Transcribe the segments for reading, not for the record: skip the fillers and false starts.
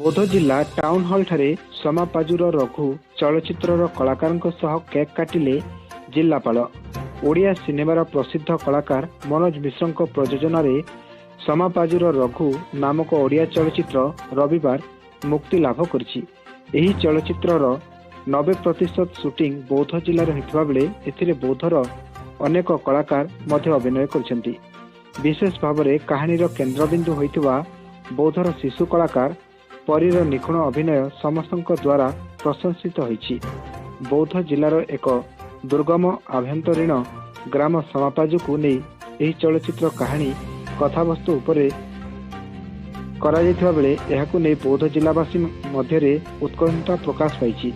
ବୌଦ୍ଧ ଜିଲ୍ଲା ଟାଉନ ହଲଠାରେ ସମାପାଜୁର ରଘୁ ଚଳଚ୍ଚିତ୍ରର କଳାକାରଙ୍କ ସହ କେକ୍ କାଟିଲେ ଜିଲ୍ଲାପାଳ। ଓଡ଼ିଆ ସିନେମାର ପ୍ରସିଦ୍ଧ କଳାକାର ମନୋଜ ମିଶ୍ରଙ୍କ ପ୍ରଯୋଜନାରେ ସମାପାଜୁର ରଘୁ ନାମକ ଓଡ଼ିଆ ଚଳଚ୍ଚିତ୍ର ରବିବାର ମୁକ୍ତିଲାଭ କରିଛି। ଏହି ଚଳଚ୍ଚିତ୍ରର 90% ସୁଟିଂ ବୌଦ୍ଧ ଜିଲ୍ଲାରେ ହୋଇଥିବା ବେଳେ ଏଥିରେ ବୌଦ୍ଧର ଅନେକ କଳାକାର ମଧ୍ୟ ଅଭିନୟ କରିଛନ୍ତି। ବିଶେଷ ଭାବରେ କାହାଣୀର କେନ୍ଦ୍ରବିନ୍ଦୁ ହୋଇଥିବା ବୌଦ୍ଧର ଶିଶୁ କଳାକାର ପରୀର ନିଖୁଣ ଅଭିନୟ ସମସ୍ତଙ୍କ ଦ୍ୱାରା ପ୍ରଶଂସିତ ହୋଇଛି। ବୌଦ୍ଧ ଜିଲ୍ଲାର ଏକ ଦୁର୍ଗମ ଆଭ୍ୟନ୍ତରୀଣ ଗ୍ରାମ ସମାପାଜୁକୁ ନେଇ ଏହି ଚଳଚ୍ଚିତ୍ର କାହାଣୀ କଥାବସ୍ତୁ ଉପରେ କରାଯାଇଥିବା ବେଳେ ଏହାକୁ ନେଇ ବୌଦ୍ଧ ଜିଲ୍ଲାବାସୀ ମଧ୍ୟରେ ଉତ୍କଣ୍ଠା ପ୍ରକାଶ ପାଇଛି।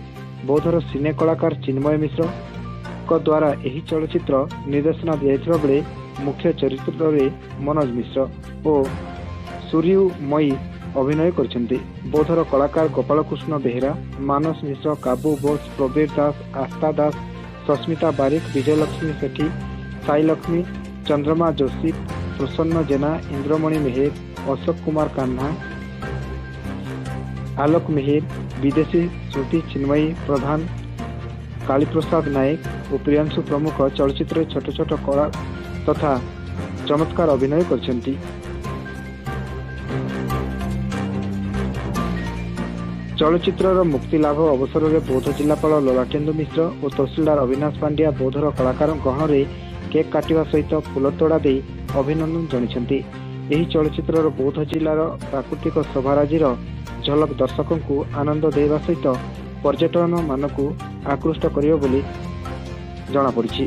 ବୌଦ୍ଧର ସିନେ କଳାକାର ଚିନ୍ମୟ ମିଶ୍ରଙ୍କ ଦ୍ୱାରା ଏହି ଚଳଚ୍ଚିତ୍ର ନିର୍ଦ୍ଦେଶନା ଦିଆଯାଇଥିବା ବେଳେ ମୁଖ୍ୟ ଚରିତ୍ରରେ ମନୋଜ ମିଶ୍ର ଓ ସୁରିଉମୟୀ ଅଭିନୟ କରିଛନ୍ତି। ବୌଦ୍ଧର କଳାକାର ଗୋପାଳକୃଷ୍ଣ ବେହେରା, ମାନସ ମିଶ୍ର, କାବୁ ବୋଷ, ପ୍ରବୀର ଦାସ, ଆସ୍ଥା ଦାସ, ସସ୍ମିତା ବାରିକ, ବିଜୟଲକ୍ଷ୍ମୀ ସେଠୀ, ସାଇଲକ୍ଷ୍ମୀ, ଚନ୍ଦ୍ରମା ଯୋଶୀ, ପ୍ରସନ୍ନ ଜେନା, ଇନ୍ଦ୍ରମଣି ମେହେର, ଅଶୋକ କୁମାର କାହ୍ନା, ଆଲୋକ ମେହେର, ବିଦେଶୀ ଶ୍ରୁତି ଚିନ୍ମୟୀ ପ୍ରଧାନ, କାଳୀପ୍ରସାଦ ନାୟକ ଓ ପ୍ରିୟାଂଶୁ ପ୍ରମୁଖ ଚଳଚ୍ଚିତ୍ରରେ ଛୋଟ ଛୋଟ କଳା ତଥା ଚମତ୍କାର ଅଭିନୟ କରିଛନ୍ତି। ଚଳଚ୍ଚିତ୍ରର ମୁକ୍ତିଲାଭ ଅବସରରେ ବୌଦ୍ଧ ଜିଲ୍ଲାପାଳ ଲଲାଟେନ୍ଦୁ ମିଶ୍ର ଓ ତହସିଲଦାର ଅବିନାଶ ପାଣ୍ଡିଆ ବୌଦ୍ଧର କଳାକାରଙ୍କ ଗହଣରେ କେକ୍ କାଟିବା ସହିତ ଫୁଲତୋଡ଼ା ଦେଇ ଅଭିନନ୍ଦନ ଜଣାଇଛନ୍ତି। ଏହି ଚଳଚ୍ଚିତ୍ରର ବୌଦ୍ଧ ଜିଲ୍ଲାର ପ୍ରାକୃତିକ ଶୋଭାରାଜିର ଝଲକ ଦର୍ଶକଙ୍କୁ ଆନନ୍ଦ ଦେବା ସହିତ ପର୍ଯ୍ୟଟକମାନଙ୍କୁ ଆକୃଷ୍ଟ କରିବ ବୋଲି ଜଣାପଡ଼ିଛି।